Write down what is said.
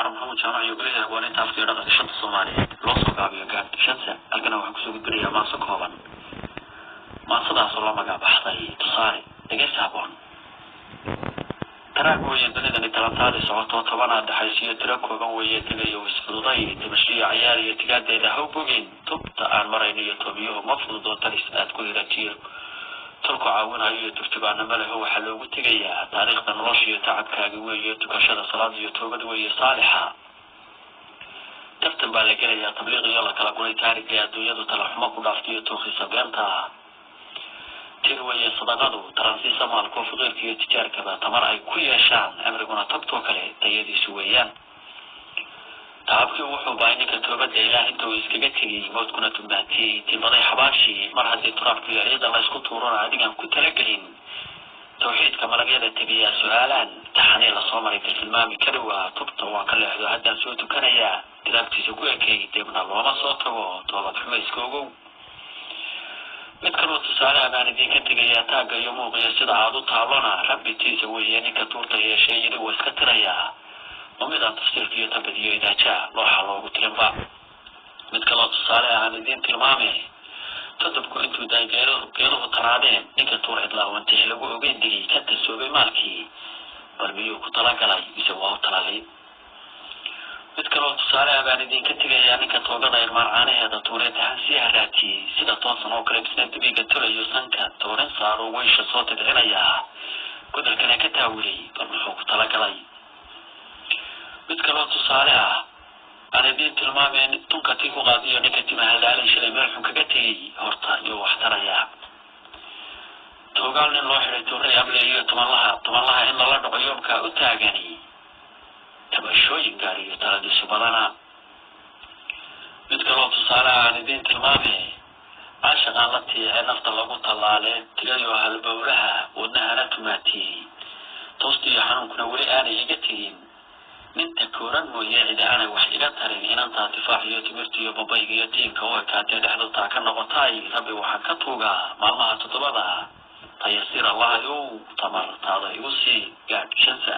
Faarax Maxamuud Jaamac iyo golaha hagwaaninta afka iyo dhaqanka shanta Soomaaliyeed loo soo gaabiyo gaad shansa. Halkana waxaan kusoo gudbinayaa maanso kooban, maansadaasoo la magacbaxday Tusaale. Dhegeysta haboon. Taraag weeye dunidani talantaadi socoto, tobanaad dhexaysiyo tiro kooban weeye tegayo isfududay, timashiyo cayaar iyo tigaadeeda haw bogin. Tubta aan marayno iyo toobiyuhu ma fududo, talis aad ku hirajiyo tolku caawinayo iyo turjubaana maleho. Waxaa loogu tegayaa taariikhda nolosha iyo tacabkaaga weeye, tukashada salaada iyo toobad weeye saalixa. Tartan baa la gelayaa tabliiq iyo la kala guray taariga adduunyadu, talaxumo ku dhaaftiyo tookhisa beenta. Tir weeye sadaqadu, taransiisa maalkoo faqiirka iyo tijaarkaba tamar ay ku yeeshaan, cimriguna tabtoo kale tayadiisu weeyaan. Taabkii wuxuu baay ninka toobadda Ilaah inta uu iskaga tegey, mawdkuna tumbaatiyey, timbaday xabaashii. Mar haddii turaabka iyo ciidda la isku tuurana, adigaan ku talagelin tawxiidka malagyada tebiyaa su-aalaan taxanii lasoo maray tiltilmaami kari waa. Tubta waan ka leexdo, haddaan soo tukanayaa, tilaabtiisa ku ekay, dibna looma soo tago toobad xumayska ogow. Mid kaloo tusaale baan idinka tegayaa, taagga iyo muuqiyo sida aad u taallona Rabbi tiisa weeye. Ninka tuurta yeeshay yidhi waa iska tirayaa, oo mid aan tafsiirka iyo tabadiyo idaajaa looxa loogu tirinba. Mid kaloo tusaale aan idiin tilmaame, todobku intuu daay geeduhu taraadeen, ninka tuur cidlaawantix lagu ogeyn digay, ka tasoobay maalkii, bal miyuu ku talagalay mise waa u talalay? Mid kaloo tusaale ah baan idinka tegayaa, ninka toogada irmaan caanaheeda tuuree taxan sii haraatiyey, sida toonsan oo kale bisna dibiga tolayo, sanka toorin saaro, weysha soo tidcinayaa, godolkana ka taawilay, bal muxuu ku talagalay? Mid kaloo tusaale ah aan idiin tilmaameen, tunka tii ku qaadiyo ninka timahaldaalay shalay meel xun kaga tegey, horta iyuu wax tarayaa? Toogaal nin loo xidhay tuuray able iyo tobanlaha tobanlaha in lala dhaco yoomkaa u taagani, tabashooyin gaar iyo taladiisu badana. Mid kaloo tusaale aan idiin tilmaame, caashaqaan la tiicee nafta lagu tallaalee, tigayoo halbowlaha wadnahana tumaatiyey, toosta iyo xanuunkuna weli aanay iga tegin, ninta kooran mooye cidi aanay wax iga tarin, inantaa tifaax iyo timirta iyo babayga iyo tiinka u ekaatee dhexdu taa ka noqotay, Rabbi waxaan ka tuugaa maalmaha toddobada tayasiir. Allahayow tamartaada igu sii gaadh shansa.